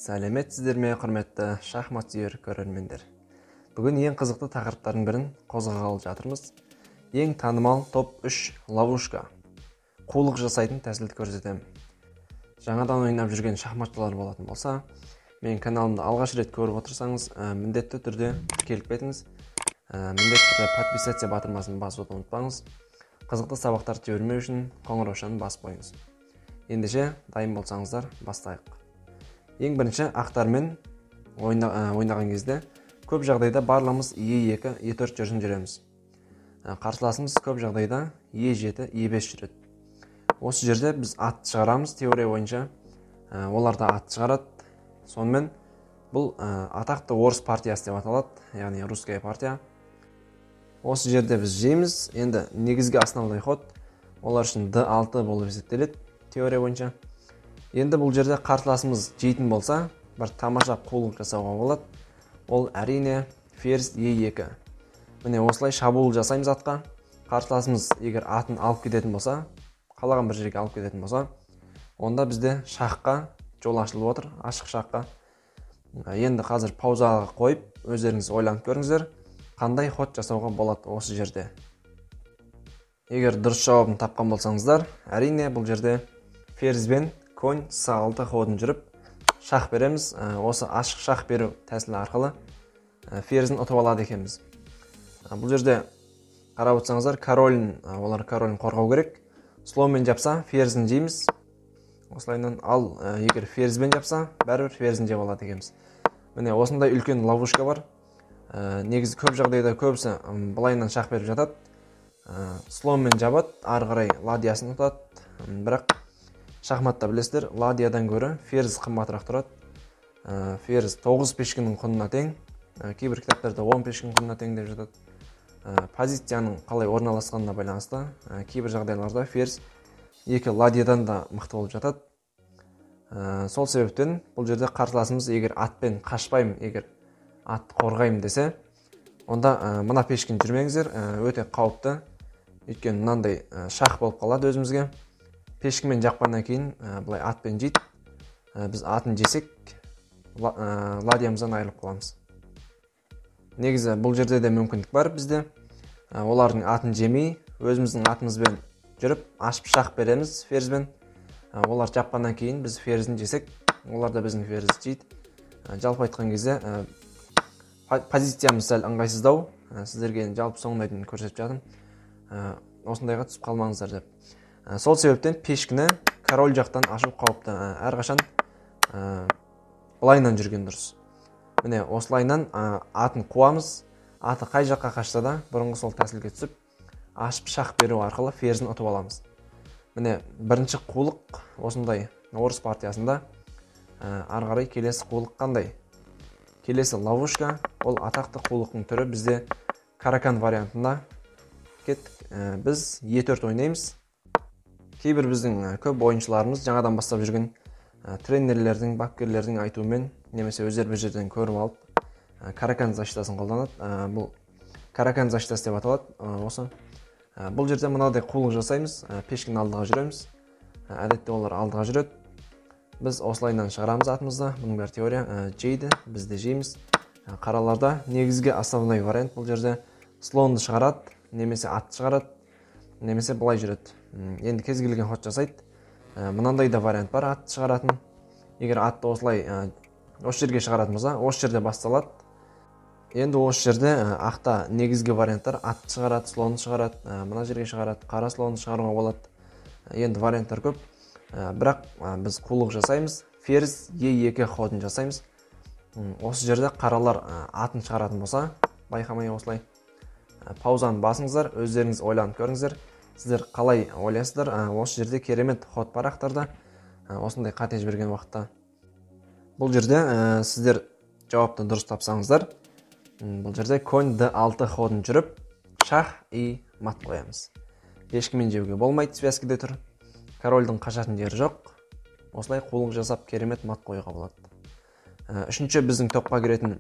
Сәлеметсіздер ме, құрметті шахмат сүйер көрермендер. Бүгін ең қызықты тақырыптардың бірін қозғағалы жатырмыз. Ең танымал топ 3 ловушка. Қулық жасайтын тәсілді көрсетемін. Жаңадан ойнап жүрген шахматшылар болатын болса, менің каналымды алғаш рет көріп отырсаңыз, міндетті түрде тіркеліп кетіңіз. Міндетті түрде подписаться батырмасын басуды ұмытпаңыз. Қызықты сабақтарды жібермеу үшін қоңыраушаны басып қойыңыз. Ендеше дайын болсаңыздар, бастайық. Ең бірінші ақтармен ойнаған кезде көп жағдайда барлығымыз Е2, Е4 жүрісін жүреміз. Қарсыласымыз көп жағдайда Е7, Е5 жүреді. Осы жерде біз ат шығарамыз теория бойынша. Олар да ат шығарады. Сонымен бұл атақты орыс партиясы деп аталады, яғни русская партия. Осы жерде біз жейміз. Енді негізгі основной ход олар үшін D6 болып есептеледі теория бойынша. Енді бұл жерде қарсыласымыз жейтін болса, бір тамаша қулық жасауға болады. Ол әрине ферзь Е2. Міне осылай шабуыл жасаймыз атқа. Қарсыласымыз егер атын алып кететін болса, қалаған бір жерге алып кететін болса, онда бізде шахқа жол ашылып отыр, ашық шахқа. Енді қазір паузаға қойып, өздеріңіз ойланып көріңіздер, қандай ход жасауға болады осы жерде. Егер дұрыс жауабын тапқан болсаңыздар, әрине бұл жерде ферзьбен конь С6 ходын жүріп шах береміз. Осы ашық шах беру тәсілі арқылы ферзін ұтып алады екенбіз. Бұл жерде қарап отырсаңыздар, королін, олар королін қорғау керек. Слонмен жапса ферзін жейміз. Осылайынан, ал егер ферзьбен жапса, бәрібір ферзін жеп алады екенбіз. Міне осындай үлкен ловушка бар. Негізі көп жағдайда көбісі былайынан шах беріп жатады. Слонмен жабады, ары қарай ладьясын ұтады. Бірақ шахматта білесіздер, ладьядан гөрі ферзь қымбатырақ тұрады. Ферзь 9 пешкінің құнына тең. Кейбір кітаптарда 10 пешкінің құнына тең деп жатады. Позицияның қалай орналасқанына байланысты кейбір жағдайларда ферзь 2 ладьядан да мықты болып жатады. Сол себептен бұл жерде қарсыласымыз егер атпен қашпаймын, егер ат қорғаймын десе, онда мына пешкені жүрмеңіздер, өте қауіпті. Өйткені мынандай шах болып қалады өзімізге. Пешкімен жапқаннан кейін былай атпен жейді. Біз атын жесек, ладьямыздан айырылып қаламыз. Негізі бұл жерде де мүмкіндік бар бізде. Олардың атын жемей, өзіміздің атымызбен жүріп, ашып шах береміз ферзьбен. Олар жапқаннан кейін біз ферзін жесек, олар да біздің ферзді жейді. Жалпы айтқан кезде позициямыз сәл ыңғайсыздау. Сіздерге жалпы соңына дейін көрсетіп жатырмын. Осындайға түсіп қалмаңыздар деп. Сол себептен пешкіні король жақтан ашу қауіпті. Әрқашан былайынан жүрген дұрыс. Міне осылайынан атын қуамыз. Аты қай жаққа қашса да бұрынғы сол тәсілге түсіп, ашып шах беру арқылы ферзін ұтып аламыз. Міне бірінші қулық осындай орыс партиясында. Ары қарай келесі қулық қандай? Келесі ловушка, ол атақты қулықтың түрі бізде каракан вариантында. Кеттік. Біз Е4 ойнаймыз. Кейбір біздің көп ойыншыларымыз жаңадан бастап жүрген тренерлердің, бапкерлердің айтуымен немесе өздері бір жерден көріп алып каракан защитасын қолданады. Бұл каракан защитасы деп аталады. Осы бұл жерде мынадай қулық жасаймыз. Пешкінің алдыға жүреміз. Әдетте олар алдыға жүреді. Біз осылайынан шығарамыз атымызды. Бұның бәрі теория. Жейді, біз де жейміз. Қараларда негізгі основной вариант бұл жерде слонды шығарады, немесе атты шығарады, немесе былай жүреді. Енді кез келген ход жасайды. Мынандай да вариант бар атты шығаратын. Егер атты осылай осы жерге шығаратын болса, осы жерде басталады. Енді осы жерде ақта негізгі варианттар атты шығарады, слонды шығарады, мына жерге шығарады, қара слонды шығаруға болады. Енді варианттар көп. Бірақ біз қулық жасаймыз. Ферзь Е2 ходын жасаймыз. Осы жерде қаралар атын шығаратын болса, байқамай осылай паузаны басыңыздар, өздеріңіз ойланып көріңіздер. Сіздер қалай ойлайсыздар? Осы жерде керемет ход бар ақтарда. Осындай қате жіберген уақытта. Бұл жерде сіздер жауапты дұрыс тапсаңыздар, бұл жерде конь D6 ходын жүріп, шах и мат қоямыз. Ешкіммен жеуге болмайды, связкіде тұр. Корольдің қашатын жері жоқ. Осылай қулық жасап керемет мат қоюға болады. Үшінші біздің топқа кіретін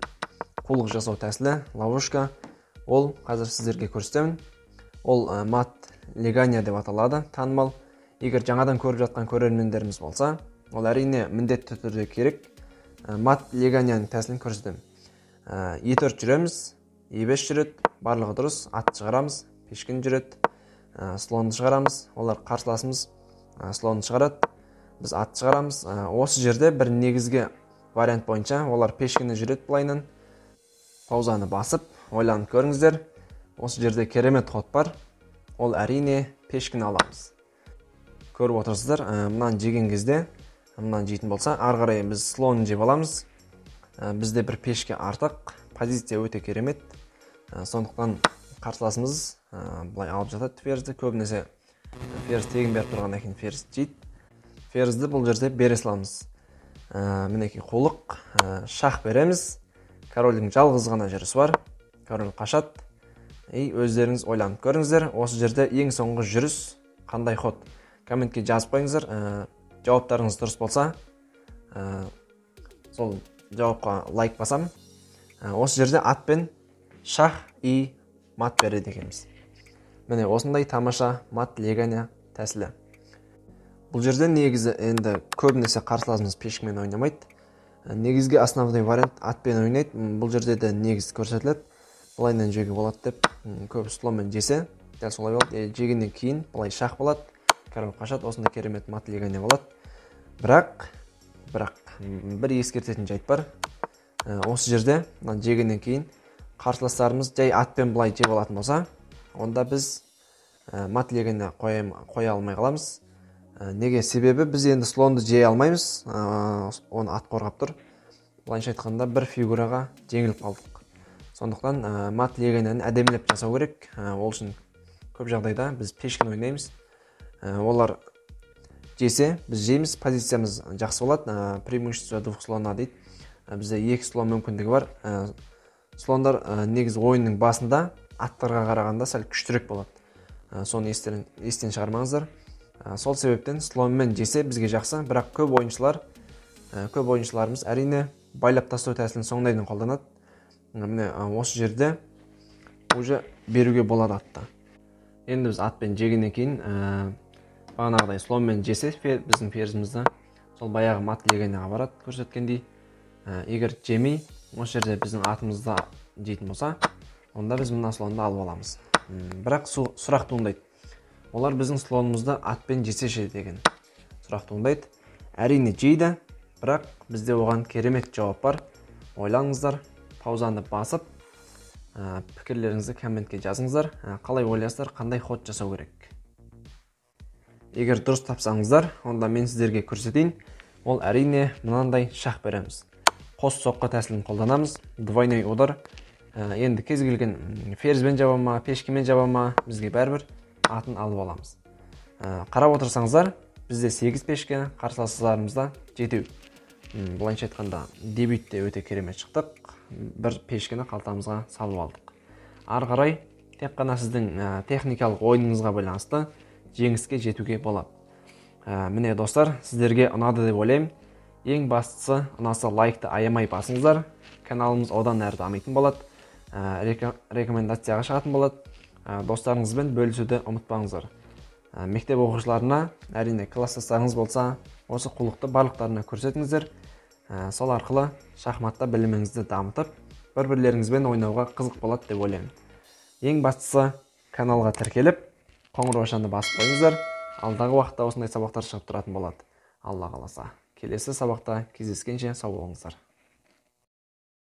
қулық жасау тәсілі ловушка. Ол қазір сіздерге көрсетемін. Ол мат легания деп аталады, танымал. Егер жаңадан көріп жатқан көрермендеріміз болса, ол әрине міндетті түрде керек. Мат Леганяның тәсілін көрсетемін. Е4 жүреміз, Е5 жүреді, барлығы дұрыс, ат шығарамыз, пешкін жүреді, слонды шығарамыз, олар қарсыласымыз слонды шығарады, біз ат шығарамыз. Осы жерде бір негізгі вариант бойынша олар пешкіні жүреді былайынан. Паузаны басып, ойланып көріңіздер. Осы жерде керемет ход бар. Ол әрине пешкіні аламыз. Көріп отырсыздар, мынаны жеген кезде, мынаны жейтін болса, ары қарай біз слонын жеп аламыз. Бізде бір пешке артық, позиция өте керемет. Сондықтан қарсыласымыз былай алып жатады ферзді. Көбінесе ферзь тегін беріп тұрғаннан кейін ферзь жейді. Ферзді бұл жерде бере саламыз. Мінекей қулық, шах береміз. Корольдің жалғыз ғана жүрісі бар. Король қашады. И өздеріңіз ойланып көріңіздер. Осы жерде ең соңғы жүріс қандай ход? Комментке жазып қойыңыздар. Жауаптарыңыз дұрыс болса, сол жауапқа лайк басам. Осы жерде атпен шах и мат береді екенбіз. Міне осындай тамаша мат Леганя тәсілі. Бұл жерде негізі енді көбінесе қарсыласымыз пешкімен ойнамайды. Негізгі основной вариант атпен ойнайды. Бұл жерде де негіз көрсетіледі. Былайынан жеуге болады деп, көп слонмен жесе, дәл солай болады. Жегеннен кейін былай шах болады, король қашады, осындай керемет мат Леганя болады. Бірақ бір ескертетін жайт бар. Осы жерде мына жегеннен кейін қарсыластарымыз жай атпен былай жеп алатын болса, онда біз мат Леганя қоя алмай қаламыз. Неге? Себебі біз енді слонды жей алмаймыз, оны ат қорғап тұр. Былайша айтқанда бір фигураға жеңіліп қалдық. Сондықтан мат Леганяны әдемілеп жасау керек. Ол үшін көп жағдайда біз пешкін ойнаймыз. Олар жесе, біз жейміз, позициямыз жақсы болады. Преимущество двух слона дейді. Бізде екі слон мүмкіндігі бар. Слондар негізі ойынның басында аттарға қарағанда сәл күштірек болады. Соны естен шығармаңыздар. Сол себептен слонмен жесе бізге жақсы, бірақ көп ойыншыларымыз әрине байлап тастау тәсілін соңына дейін қолданады. Міне осы жерде уже беруге болады атты. Енді біз атпен жегеннен кейін бағанағыдай слонмен жесе біздің ферзімізді сол баяғы мат Леганяға барады көрсеткендей. Егер жемей осы жерде біздің атымызды жейтін болса, онда біз мына слонды алып аламыз. Бірақ сұрақ туындайды. Олар біздің слонымызды атпен жесе ше деген сұрақ туындайды. Әрине жейді, бірақ бізде оған керемет жауап бар. Ойланыңыздар, паузаны басып, пікірлеріңізді комментке жазыңыздар. Қалай ойлайсыздар, қандай ход жасау керек? Егер дұрыс тапсаңыздар, онда мен сіздерге көрсетейін. Ол әрине мынандай шах береміз. Қос соққы тәсілін қолданамыз. Двойной удар. Енді кез келген ферзбен жаба ма, пешкемен жаба ма, бізге бәрібір атын алып аламыз. Қарап отырсаңыздар, бізде 8 пешке, қарсыластарымызда 7. Былайынша айтқанда, дебютте өте керемет шықтық. Бір пешкені қалтамызға салып алдық. Ары қарай тек қана сіздің техникалық ойыныңызға байланысты жеңіске жетуге болады. Міне достар, сіздерге ұнады деп ойлаймын. Ең бастысы, ұнаса лайкты аямай басыңыздар. Каналымыз одан әрі дамитын болады. Рекомендацияға шығатын болады. Достарыңызбен бөлісуді ұмытпаңыздар. Мектеп оқушыларына, әрине класстастарыңыз болса, осы қулықты барлықтарына көрсетіңіздер. Сол арқылы шахматта біліміңізді дамытып, бір-бірлеріңізбен ойнауға қызық болады деп ойлаймын. Ең бастысы, каналға тіркеліп, қоңыраушаны басып қойыңыздар. Алдағы уақытта осындай сабақтар шығып тұратын болады. Алла қаласа. Келесі сабақта кездескенше сау болыңыздар.